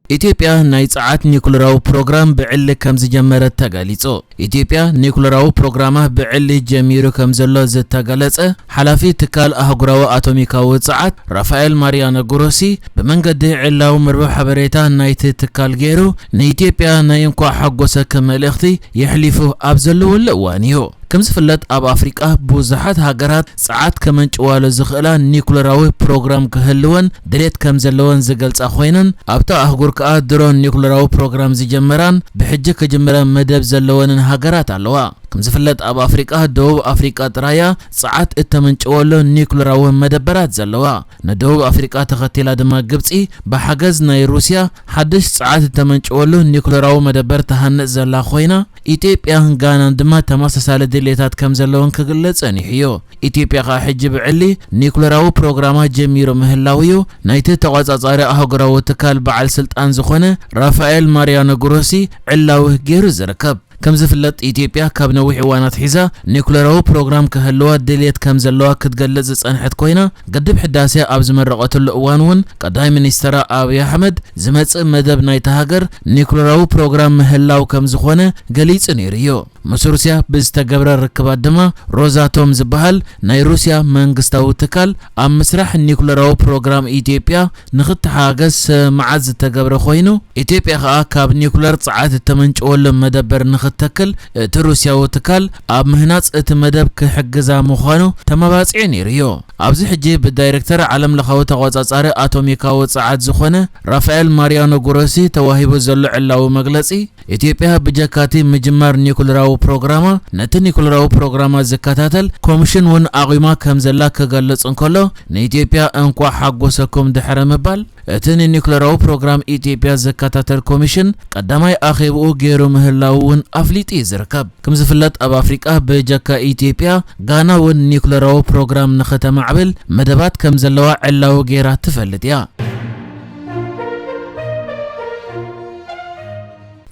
ኢትዮጵያ ናይ ጸዓት ኒኩለራዊ ፕሮግራም ብዕሊ ከም ዝጀመረት ተገሊጹ። ኢትዮጵያ ኒኩለራዊ ፕሮግራማ ብዕሊ ጀሚሩ ከም ዘሎ ዝተገለጸ ሓላፊ ትካል ኣህጉራዊ ኣቶሚካዊ ጸዓት ራፋኤል ማሪያኖ ግሮሲ ብመንገዲ ዕላዊ መርበብ ሓበሬታ ናይቲ ትካል ገይሩ ንኢትዮጵያ ናይ እንኳዕ ሓጎሰኪ መልእኽቲ የሕሊፉ ኣብ ዘለወሉ እዋን እዩ። ከም ዝፍለጥ ኣብ ኣፍሪቃ ብዙሓት ሃገራት ጸዓት ከመንጭዋሉ ዝኽእላ ኒኩለራዊ ፕሮግራም ክህልወን ድሌት ከም ዘለወን ዝገልጻ ኮይነን ኣብታ ኣህጉር ከኣ ድሮ ኒኩለራዊ ፕሮግራም ዝጀመራን ብሕጂ ክጅምራ መደብ ዘለወንን ሃገራት ኣለዋ። ከም ዝፍለጥ ኣብ ኣፍሪቃ ደቡብ ኣፍሪቃ ጥራያ ጸዓት እተመንጭወሉ ኒኩለራዊ መደበራት ዘለዋ። ንደቡብ ኣፍሪቃ ተኸቲላ ድማ ግብጺ ብሓገዝ ናይ ሩስያ ሓድሽ ጸዓት እተመንጭወሉ ኒኩለራዊ መደበር ትሃንጽ ዘላ ኮይና ኢትዮጵያን ጋናን ድማ ተመሳሳሊ ድሌታት ከም ዘለወን ክግለጽ ጸኒሑ እዩ። ኢትዮጵያ ከኣ ሕጂ ብዕሊ ኒኩለራዊ ፕሮግራማ ጀሚሩ ምህላው እዩ ናይቲ ተቖጻጻሪ ኣህጉራዊ ትካል በዓል ስልጣን ዝኾነ ራፋኤል ማሪያኖ ግሮሲ ዕላዊ ገይሩ ዝርከብ። ከም ዝፍለጥ ኢትዮጵያ ካብ ነዊሕ እዋናት ሒዛ ኒኩለራዊ ፕሮግራም ክህልዋ ድሌት ከም ዘለዋ ክትገልጽ ዝጸንሐት ኮይና ግድብ ሕዳሴ ኣብ ዝመረቐትሉ እዋን እውን ቀዳማይ ሚኒስትራ ኣብይ ኣሕመድ ዝመጽእ መደብ ናይታ ሃገር ኒኩለራዊ ፕሮግራም ምህላው ከም ዝኾነ ገሊጹ ነይሩ እዩ። ምስ ሩስያ ብዝተገብረ ርክባት ድማ ሮዛቶም ዝበሃል ናይ ሩስያ መንግስታዊ ትካል ኣብ ምስራሕ ኒኩለራዊ ፕሮግራም ኢትዮጵያ ንኽተሓጋገዝ ስምምዓት ዝተገብረ ኮይኑ ኢትዮጵያ ከኣ ካብ ኒኩለር ጸዓት እተመንጭወሉ መደበር ንኽተክል እቲ ሩስያዊ ትካል ኣብ ምህናጽ እቲ መደብ ክሕግዛ ምዃኑ ተመባጺዑ ነይሩ እዩ። ኣብዚ ሕጂ ብዳይሬክተር ዓለምለኻዊ ተቖጻጻሪ ኣቶሚካዊ ጸዓት ዝኾነ ራፋኤል ማሪያኖ ግሮሲ ተዋሂቡ ዘሎ ዕላዊ መግለጺ ኢትዮጵያ ብጀካቲ ምጅማር ኒኩለራዊ ፕሮግራማ ነቲ ኒኩለራዊ ፕሮግራማ ዝከታተል ኮሚሽን እውን ኣቑማ ከም ዘላ ክገልጽ እንከሎ ንኢትዮጵያ እንኳዕ ሓጎሰኩም ድሕሪ ምባል እቲ ንኒኩለራዊ ፕሮግራም ኢትዮጵያ ዝከታተል ኮሚሽን ቀዳማይ ኣኼብኡ ገይሩ ምህላው እውን ኣፍሊጡ እዩ ዝርከብ። ከም ዝፍለጥ ኣብ ኣፍሪቃ ብጀካ ኢትዮጵያ ጋና እውን ኒኩለራዊ ፕሮግራም ንኽተማዕብል መደባት ከም ዘለዋ ዕላዊ ገይራ ትፈልጥ እያ።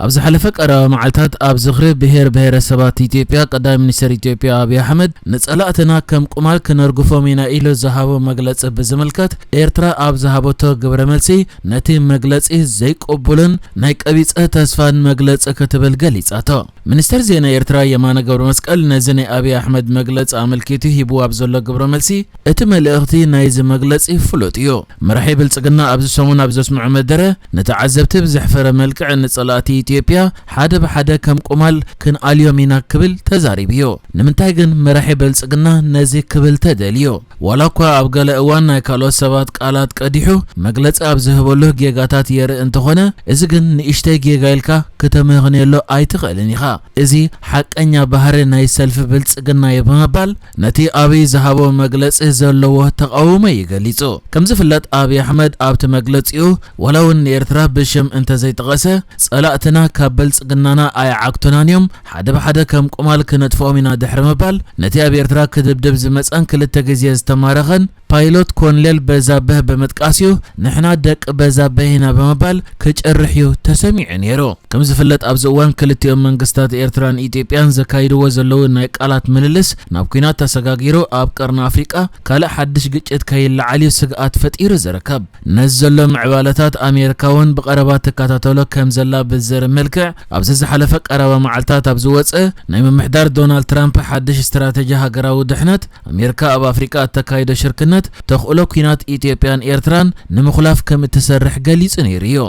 ኣብ ዝሓለፈ ቀረባ መዓልታት ኣብ ዝኽሪ ብሄር ብሄረሰባት ኢትዮጵያ ቀዳማይ ሚኒስትር ኢትዮጵያ ኣብይ ኣሕመድ ንጸላእትና ከም ቁማል ክነርግፎም ኢና ኢሉ ዝሃቦ መግለጺ ብዝምልከት ኤርትራ ኣብ ዝሃበቶ ግብረ መልሲ ነቲ መግለጺ ዘይቅቡልን ናይ ቀቢጸ ተስፋን መግለጺ ክትብል ገሊጻቶ። ሚኒስተር ዜና ኤርትራ የማነ ገብረመስቀል ነዚ ናይ ኣብይ ኣሕመድ መግለጺ ኣመልኪቱ ሂብዎ ኣብ ዘሎ ግብረ መልሲ እቲ መልእኽቲ ናይዚ መግለጺ ፍሉጥ እዩ። መራሒ ብልጽግና ኣብዚ ሰሙን ኣብ ዘስምዖ መደረ ንተዓዘብቲ ብዘሕፈረ መልክዕ ንጸላእቲ ኢትዮጵያ ሓደ ብሓደ ከም ቁማል ክንኣልዮም ኢና ክብል ተዛሪቡ እዩ። ንምንታይ ግን መራሒ ብልጽግና ነዚ ክብል ተደልዩ? ዋላ እኳ ኣብ ገለ እዋን ናይ ካልኦት ሰባት ቃላት ቀዲሑ መግለጺ ኣብ ዝህበሉ ጌጋታት የርኢ እንተኾነ እዚ ግን ንእሽተይ ጌጋ ኢልካ ክተመኽንየሉ ኣይትኽእልን ኢኻ። እዚ ሓቀኛ ባህሪ ናይ ሰልፊ ብልጽግና እዩ ብምባል ነቲ ኣብይ ዝሃቦ መግለጺ ዘለዎ ተቓውሞ እዩ ገሊጹ። ከም ዝፍለጥ ኣብይ ኣሕመድ ኣብቲ መግለጺኡ ዋላ እውን ንኤርትራ ብሽም እንተዘይጠቐሰ ጸላእትና ካብ ብልጽግናና ኣይዓግቱናን እዮም፣ ሓደ ብሓደ ከም ቁማል ክነጥፍኦም ኢና ድሕሪ ምባል ነቲ ኣብ ኤርትራ ክድብድብ ዝመጸን ክልተ ግዜ ዝተማረኸን ፓይሎት ኮንሌል በዛብህ ብምጥቃስ እዩ ንሕና ደቂ በዛብህ ኢና ብምባል ክጭርሕ እዩ ተሰሚዑ ነይሩ። ከም ዝፍለጥ ኣብዚ እዋን ክልቲኦም መንግስታት ኤርትራን ኢትዮጵያን ዘካይድዎ ዘለዉ ናይ ቃላት ምልልስ ናብ ኲናት ተሰጋጊሩ ኣብ ቀርኒ ኣፍሪቃ ካልእ ሓድሽ ግጭት ከይለዓል እዩ ስግኣት ፈጢሩ ዝርከብ። ነዚ ዘሎ ምዕባለታት ኣሜሪካ እውን ብቐረባ ትከታተሎ ከም ዘላ ብዘርኢ መልክዕ ኣብዚ ዝሓለፈ ቀረባ መዓልታት ኣብ ዝወፀ ናይ ምምሕዳር ዶናልድ ትራምፕ ሓድሽ ስትራተጂ ሃገራዊ ድሕነት ኣሜሪካ ኣብ ኣፍሪቃ እተካይዶ ሽርክነት ተኽእሎ ኲናት ኢትዮጵያን ኤርትራን ንምኹላፍ ከም እትሰርሕ ገሊጹ ነይሩ እዩ።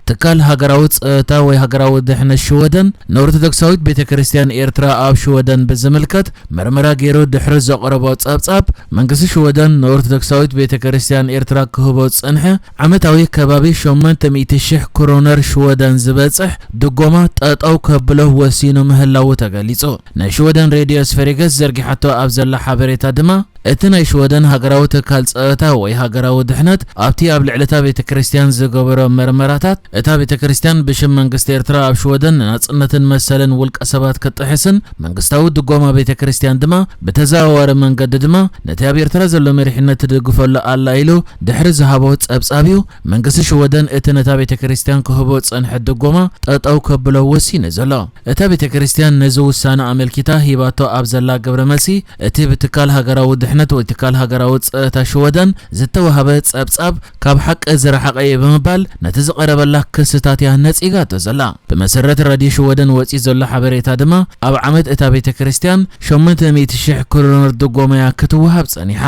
ትካል ሃገራዊ ጸጥታ ወይ ሃገራዊ ድሕነት ሽወደን ንኦርቶዶክሳዊት ቤተ ክርስቲያን ኤርትራ ኣብ ሽወደን ብዝምልከት መርመራ ገይሩ ድሕሪ ዘቕረቦ ጸብጻብ መንግስቲ ሽወደን ንኦርቶዶክሳዊት ቤተ ክርስቲያን ኤርትራ ክህቦ ዝጸንሐ ዓመታዊ ከባቢ ሸሞንተ ሚእቲ ሽሕ ክሮነር ሽወደን ዝበጽሕ ድጎማ ጠጠው ከብሎ ወሲኑ ምህላዉ ተገሊጹ። ናይ ሽወደን ሬድዮ ስቨሪገስ ዘርጊሓቶ ኣብ ዘላ ሓበሬታ ድማ እቲ ናይ ሽወደን ሃገራዊ ትካል ጸጥታ ወይ ሃገራዊ ድሕነት ኣብቲ ኣብ ልዕሊ እታ ቤተ ክርስቲያን ዝገበሮ መርመራታት እታ ቤተ ክርስቲያን ብሽም መንግስቲ ኤርትራ ኣብ ሽወደን ንናጽነትን መሰልን ውልቀ ሰባት ክትጥሕስን መንግስታዊ ድጎማ ቤተ ክርስቲያን ድማ ብተዘዋዋሪ መንገዲ ድማ ነቲ ኣብ ኤርትራ ዘሎ መሪሕነት ትድግፈሉ ኣላ ኢሉ ድሕሪ ዝሃቦ ጸብጻብ እዩ መንግስቲ ሽወደን እቲ ነታ ቤተ ክርስቲያን ክህቦ ዝጸንሐ ድጎማ ጠጠው ከብሎ ወሲኑ ዘሎ። እታ ቤተ ክርስቲያን ነዚ ውሳነ ኣመልኪታ ሂባቶ ኣብ ዘላ ግብረ መልሲ እቲ ብትካል ሃገራዊ ድሕነት ወይ ትካል ሃገራዊ ጸጥታ ሽወደን ዝተዋህበ ጸብጻብ ካብ ሓቂ ዝረሓቐ እዩ ብምባል ነቲ ዝቐረበላ ክስታት እያ ነጺጋቶ ዘላ። ብመሰረት ራድዮ ሽወደን ወጺኡ ዘሎ ሓበሬታ ድማ ኣብ ዓመት እታ ቤተ ክርስቲያን ሸሞንተ ሚእቲ ሽሕ ክሮነር ድጎማ እያ ክትወሃብ ጸኒሓ።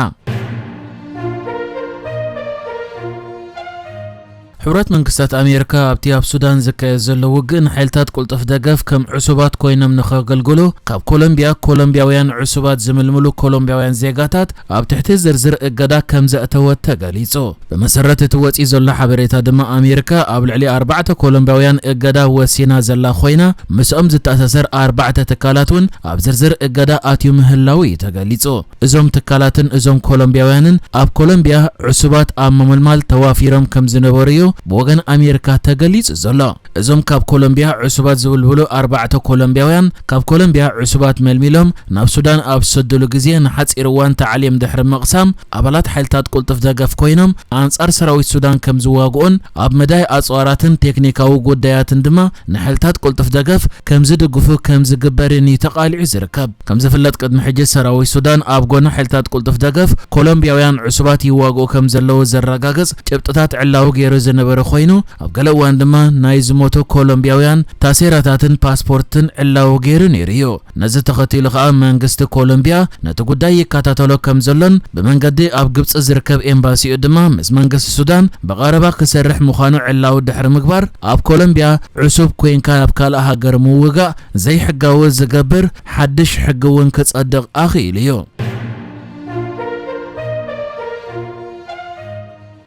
ሕቡራት መንግስታት ኣሜሪካ ኣብቲ ኣብ ሱዳን ዝካየድ ዘሎ ውግእ ንሓይልታት ቅልጡፍ ደገፍ ከም ዕሱባት ኮይኖም ንኸገልግሉ ካብ ኮሎምቢያ ኮሎምቢያውያን ዕሱባት ዝምልምሉ ኮሎምቢያውያን ዜጋታት ኣብ ትሕቲ ዝርዝር እገዳ ከም ዘእተወት ተገሊጹ። ብመሰረት እቲ ወጺኡ ዘሎ ሓበሬታ ድማ ኣሜሪካ ኣብ ልዕሊ ኣርባዕተ ኮሎምቢያውያን እገዳ ወሲና ዘላ ኮይና ምስኦም ዝተኣሳሰር ኣርባዕተ ትካላት እውን ኣብ ዝርዝር እገዳ ኣትዩ ምህላው እዩ ተገሊጹ። እዞም ትካላትን እዞም ኮሎምቢያውያንን ኣብ ኮሎምቢያ ዕሱባት ኣብ ምምልማል ተዋፊሮም ከም ዝነበሩ እዩ ብወገን ኣሜሪካ ተገሊጹ ዘሎ። እዞም ካብ ኮሎምቢያ ዕሱባት ዝብልብሉ ኣርባዕተ ኮሎምቢያውያን ካብ ኮሎምቢያ ዕሱባት መልሚሎም ናብ ሱዳን ኣብ ዝሰድሉ ግዜ ንሓጺር እዋን ታዕሊም ድሕሪ ምቕሳም ኣባላት ሓይልታት ቅልጡፍ ደገፍ ኮይኖም ኣንጻር ሰራዊት ሱዳን ከም ዝዋግኡን ኣብ መዳይ ኣጽዋራትን ቴክኒካዊ ጉዳያትን ድማ ንሓይልታት ቅልጡፍ ደገፍ ከም ዝድግፉ ከም ዝግበርን እዩ ተቓሊዑ ዝርከብ። ከም ዝፍለጥ ቅድሚ ሕጂ ሰራዊት ሱዳን ኣብ ጎኒ ሓይልታት ቅልጡፍ ደገፍ ኮሎምቢያውያን ዕሱባት ይዋግኡ ከም ዘለዉ ዘረጋግጽ ጭብጥታት ዕላዊ ገይሩ ዝነበረ ኮይኑ ኣብ ገለ እዋን ድማ ናይ ዝሞቱ ኮሎምቢያውያን ታሴራታትን ፓስፖርትን ዕላዊ ገይሩ ነይሩ እዩ። ነዚ ተኸቲሉ ከኣ መንግስቲ ኮሎምቢያ ነቲ ጉዳይ ይከታተሎ ከም ዘሎን ብመንገዲ ኣብ ግብጺ ዝርከብ ኤምባሲኡ ድማ ምስ መንግስቲ ሱዳን ብቐረባ ክሰርሕ ምዃኑ ዕላዊ ድሕሪ ምግባር ኣብ ኮሎምቢያ ዕሱብ ኮይንካ ናብ ካልእ ሃገር ምውጋእ ዘይሕጋዊ ዝገብር ሓድሽ ሕጊ እውን ክጸድቕ ኣኽኢሉ እዩ።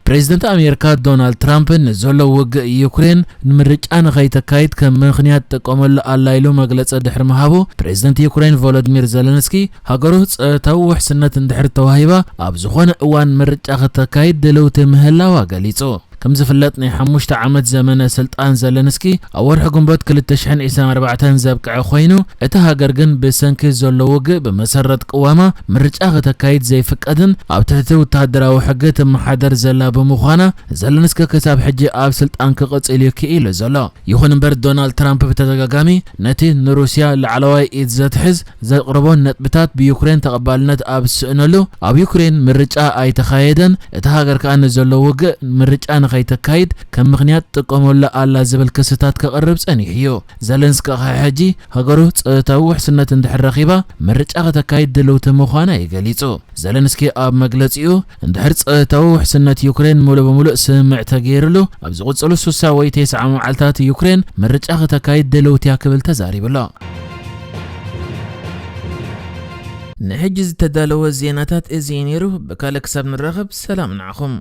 ፕሬዚደንት ኣሜሪካ ዶናልድ ትራምፕ ንዘሎ ውግእ ዩክሬን ንምርጫ ንኸይተካይድ ከም ምኽንያት ጥቀመሉ ኣላ ኢሉ መግለጸ ድሕሪ ምሃቡ ፕሬዚደንት ዩክሬን ቮሎዲሚር ዘለንስኪ ሃገሩ ጸጥታዊ ውሕስነት እንድሕር ተዋሂባ ኣብ ዝኾነ እዋን ምርጫ ክተካይድ ድልውቲ ምህላዋ ገሊጹ። ከም ዝፍለጥ ናይ ሓሙሽተ ዓመት ዘመነ ስልጣን ዘለንስኪ ኣብ ወርሒ ግንቦት ክልተ ሽሕን ዕስራን ኣርባዕተን ዘብቅዐ ኮይኑ እታ ሃገር ግን ብሰንኪ ዘሎ ውግእ ብመሰረት ቅዋማ ምርጫ ክተካይድ ዘይፍቀድን ኣብ ትሕቲ ወተሃደራዊ ሕጊ ትመሓደር ዘላ ብምዃና ዘለንስኪ ክሳብ ሕጂ ኣብ ስልጣን ክቕጽል እዩ ክኢሉ ዘሎ። ይኹን እምበር ዶናልድ ትራምፕ ብተደጋጋሚ ነቲ ንሩስያ ላዕለዋይ ኢድ ዘትሕዝ ዘቕርቦ ነጥብታት ብዩክሬን ተቐባልነት ኣብ ዝስእነሉ ኣብ ዩክሬን ምርጫ ኣይተኻየደን፣ እታ ሃገር ከኣ ንዘሎ ውግእ ምርጫ ንኸይተካይድ ከም ምኽንያት ትጥቀመሉ ኣላ ዝብል ክስታት ከቕርብ ጸኒሑ እዩ። ዘለንስኪ ከኣ ሕጂ ሃገሩ ጸጥታዊ ውሕስነት እንድሕር ረኺባ ምርጫ ከተካይድ ድልውቲ ምዃና እዩ ገሊጹ። ዘለንስኪ ኣብ መግለጺኡ እንድሕር ጸጥታዊ ውሕስነት ዩክሬን ሙሉእ ብሙሉእ ስምምዕ ተገይርሉ ኣብ ዝቕጽሉ ስሳ ወይ ተስዓ መዓልታት ዩክሬን ምርጫ ከተካይድ ድልውቲ እያ ክብል ተዛሪቡ ኣሎ። ንሕጂ ዝተዳለወ ዜናታት እዚ እዩ ነይሩ። ብካልእ ክሳብ ንራኸብ ሰላም ንዓኹም።